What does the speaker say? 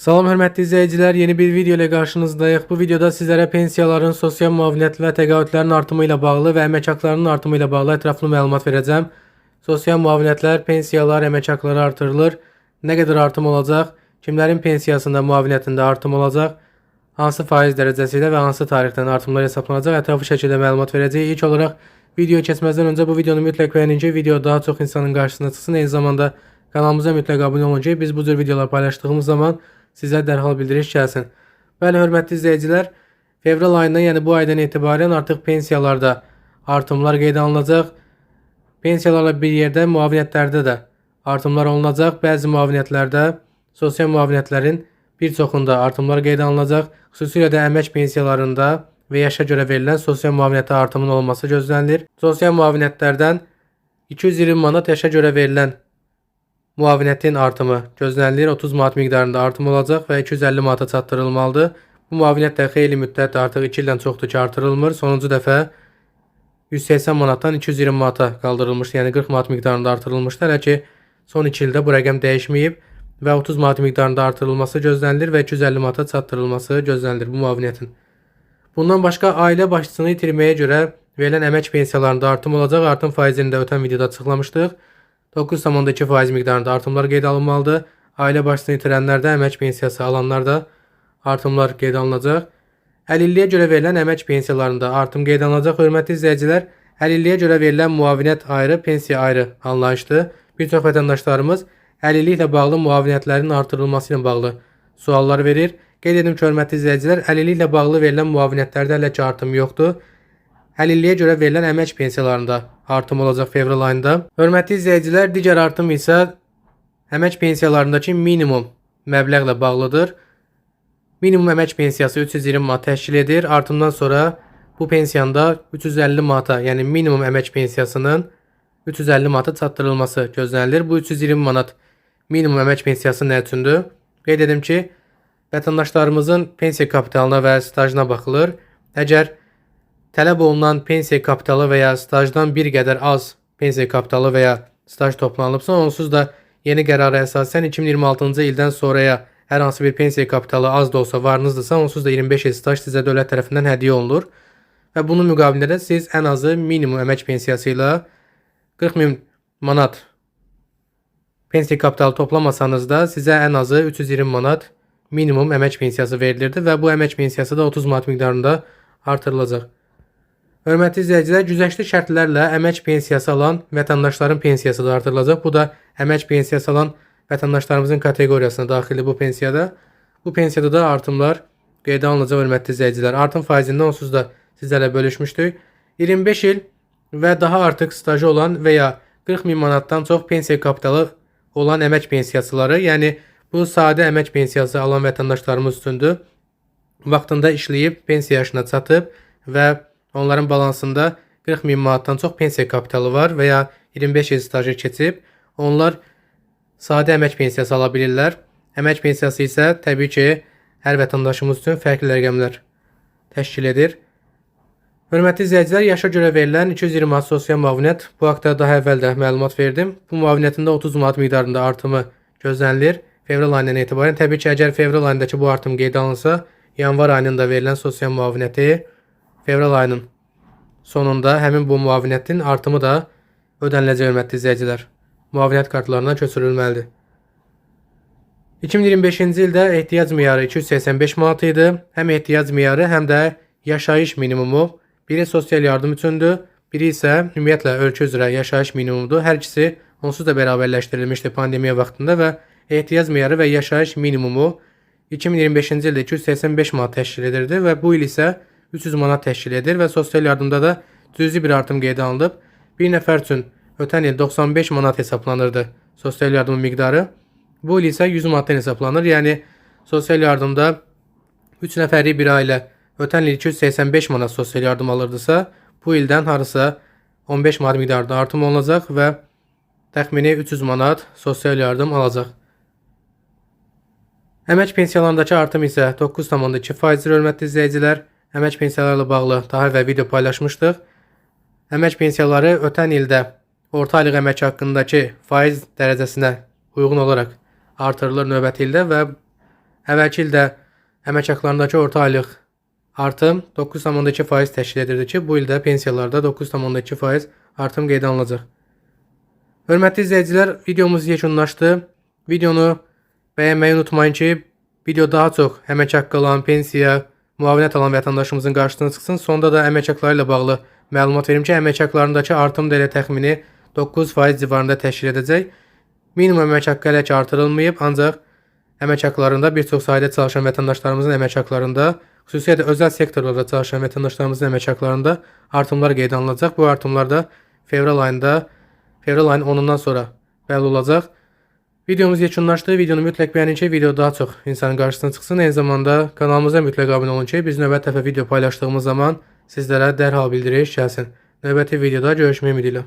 Salam hörmətli izləyicilər, yeni bir video ilə qarşınızdayıq. Bu videoda sizlərə pensiyaların, sosial müavinət və təqaüdlərin artımı ilə bağlı və əmək haqlarının artımı ilə bağlı ətraflı məlumat verəcəm. Sosial müavinətlər, pensiyalar, əmək haqları artırılır. Nə qədər artım olacaq? Kimlərin pensiyasında, müavinətində artım olacaq? Hansı faiz dərəcəsi ilə və hansı tarixdən artımlar hesablanacaq? Ətraflı şəkildə məlumat verəcəyik. İlk olaraq video keçməzdən öncə bu videonu mütləq bəyənin ki, video daha çox insanın qarşısına çıxsın. Eyni zamanda kanalımıza mütləq abunə olun ki, biz bu cür videolar paylaşdığımız zaman sizə dərhal bildiriş gəlsin. Bəli, hörmətli izləyicilər, fevral ayından, yəni bu aydan etibarən artıq pensiyalarda artımlar qeydə alınacaq. Pensiyalarla bir yerdə müavinətlərdə də artımlar olunacaq. Bəzi müavinətlərdə, sosial müavinətlərin bir çoxunda artımlar qeydə alınacaq. Xüsusilə də əmək pensiyalarında və yaşa görə verilən sosial müavinətə artımın olması gözlənilir. Sosial müavinətlərdən 220 manat yaşa görə verilən müavinətin artımı gözlənilir. 30 manat miqdarında artım olacaq və 250 manata çatdırılmalıdır. Bu müavinət də xeyli müddət, artıq 2 ildən çoxdur ki, artırılmır. Sonuncu dəfə 180 manatdan 220 manata qaldırılmışdı. Yəni 40 manat miqdarında artırılmışdı. Hələ ki son 2 ildə bu rəqəm dəyişməyib və 30 manat miqdarında artırılması gözlənilir və 250 manata çatdırılması gözlənilir bu müavinətin. Bundan başqa ailə başçısını itirməyə görə verilən əmək pensiyalarında artım olacaq. Artım faizini də ötən videoda açıqlamışdıq. 9,2% miqdarında artımlar qeydə alınmalıdır. Ailə başçısını itirənlərdə, əmək pensiyası alanlarda artımlar qeydə alınacaq. Əlilliyə görə verilən əmək pensiyalarında artım qeydə alınacaq. Hörmətli izləyicilər, əlilliyə görə verilən müavinət ayrı, pensiya ayrı anlayışdır. Bir çox vətəndaşlarımız əlilliklə bağlı müavinətlərin artırılması ilə bağlı suallar verir. Qeyd edim ki, hörmətli izləyicilər, əlilliklə bağlı verilən müavinətlərdə hələ ki artım yoxdur. Əlilliyə görə verilən əmək pensiyalarında artım olacaq fevral ayında. Hörmətli izləyicilər, digər artım isə əmək pensiyalarındakı minimum məbləğlə bağlıdır. Minimum əmək pensiyası 320 manat təşkil edir. Artımdan sonra bu pensiyanda 350 manata, yəni minimum əmək pensiyasının 350 manata çatdırılması gözlənilir. Bu 320 manat minimum əmək pensiyası nə üçündür? Qeyd edim ki, vətəndaşlarımızın pensiya kapitalına və stajına baxılır. Əgər tələb olunan pensiya kapitalı və ya stajdan bir qədər az pensiya kapitalı və ya staj toplanılıbsa, onsuz da yeni qərara əsasən 2026-cı ildən sonraya hər hansı bir pensiya kapitalı az da olsa varınızdırsa, onsuz da 25 il staj sizə dövlət tərəfindən hədiyyə olunur. Və bunun müqabilində də siz ən azı minimum əmək pensiyası ilə 40 min manat pensiya kapitalı toplamasanız da sizə ən azı 320 manat minimum əmək pensiyası verilirdi və bu əmək pensiyası da 30 manat miqdarında artırılacaq. Hörmətli izləyicilər, güzəştli şərtlərlə əmək pensiyası alan vətəndaşların pensiyası da artırılacaq. Bu da əmək pensiyası alan vətəndaşlarımızın kateqoriyasına daxildir bu pensiyada. Bu pensiyada da artımlar qeydə alınacaq, hörmətli izləyicilər. Artım faizindən onsuz da sizlərlə bölüşmüşdük. 25 il və daha artıq stajı olan və ya 40 min manatdan çox pensiya kapitalı olan əmək pensiyasıları, yəni bu sadə əmək pensiyası alan vətəndaşlarımız üçündür. Vaxtında işləyib pensiya yaşına çatıb və onların balansında 40 min manatdan çox pensiya kapitalı var və ya 25 il stajı keçib, onlar sadə əmək pensiyası ala bilirlər. Əmək pensiyası isə təbii ki, hər vətəndaşımız üçün fərqli rəqəmlər təşkil edir. Hörmətli izləyicilər, yaşa görə verilən 220 manat sosial müavinət, bu haqda daha əvvəl də məlumat verdim. Bu müavinətin də 30 manat miqdarında artımı gözlənilir fevral ayından etibarən. Təbii ki, əgər fevral ayındakı bu artım qeydə alınsa, yanvar ayının da verilən sosial müavinəti fevral ayının sonunda həmin bu müavinətin artımı da ödəniləcək, hörmətli izləyicilər. Müavinət kartlarına köçürülməlidir. 2025-ci ildə ehtiyac meyarı 285 manat idi. Həm ehtiyac meyarı, həm də yaşayış minimumu. Biri sosial yardım üçündür, biri isə ümumiyyətlə ölkə üzrə yaşayış minimumudur. Hər ikisi onsuz da bərabərləşdirilmişdi pandemiya vaxtında və ehtiyac meyarı və yaşayış minimumu 2025-ci ildə 285 manat təşkil edirdi və bu il isə 300 manat təşkil edir və sosial yardımda da cüzi bir artım qeydə alınıb. Bir nəfər üçün ötən il 95 manat hesablanırdı sosial yardımın miqdarı. Bu il isə 100 manatdan hesablanır. Yəni sosial yardımda 3 nəfərlik bir ailə ötən il 285 manat sosial yardım alırdısa, bu ildən harasa 15 manat miqdarında artım olunacaq və təxmini 300 manat sosial yardım alacaq. Əmək pensiyalarındakı artım isə 9,2%-dir, hörmətli izləyicilər. Əmək pensiyaları ilə bağlı daha əvvəl video paylaşmışdıq. Əmək pensiyaları ötən ildə orta aylıq əmək haqqındakı faiz dərəcəsinə uyğun olaraq artırılır növbəti ildə və Əvvəlki ildə əmək haqlarındakı orta aylıq artım 9,2% təşkil edirdi ki, bu ildə pensiyalarda 9,2% artım qeydə alınacaq. Hörmətli izləyicilər, videomuz yekunlaşdı. Videonu bəyənməyi unutmayın ki, video daha çox əmək haqqı alan, pensiya, müavinət alan vətəndaşımızın qarşısına çıxsın. Sonda da əmək haqları ilə bağlı məlumat verim ki, əmək haqlarındakı artım da elə təxmini 9% civarında təşkil edəcək. Minimum əmək haqqı hələ ki artırılmayıb, ancaq əmək haqlarında bir çox sahədə çalışan vətəndaşlarımızın əmək haqlarında, xüsusilə də özəl sektorlarda çalışan vətəndaşlarımızın əmək haqlarında artımlar qeydə alınacaq. Bu artımlar da fevral ayının 10-undan sonra bəlli olacaq. Videomuz yekunlaşdı. Videonu mütləq bəyənin ki, video daha çox insanın qarşısına çıxsın. Eyni zamanda kanalımıza mütləq abunə olun ki, biz növbəti dəfə video paylaşdığımız zaman sizlərə dərhal bildiriş gəlsin. Növbəti videoda görüşmək ümidi ilə.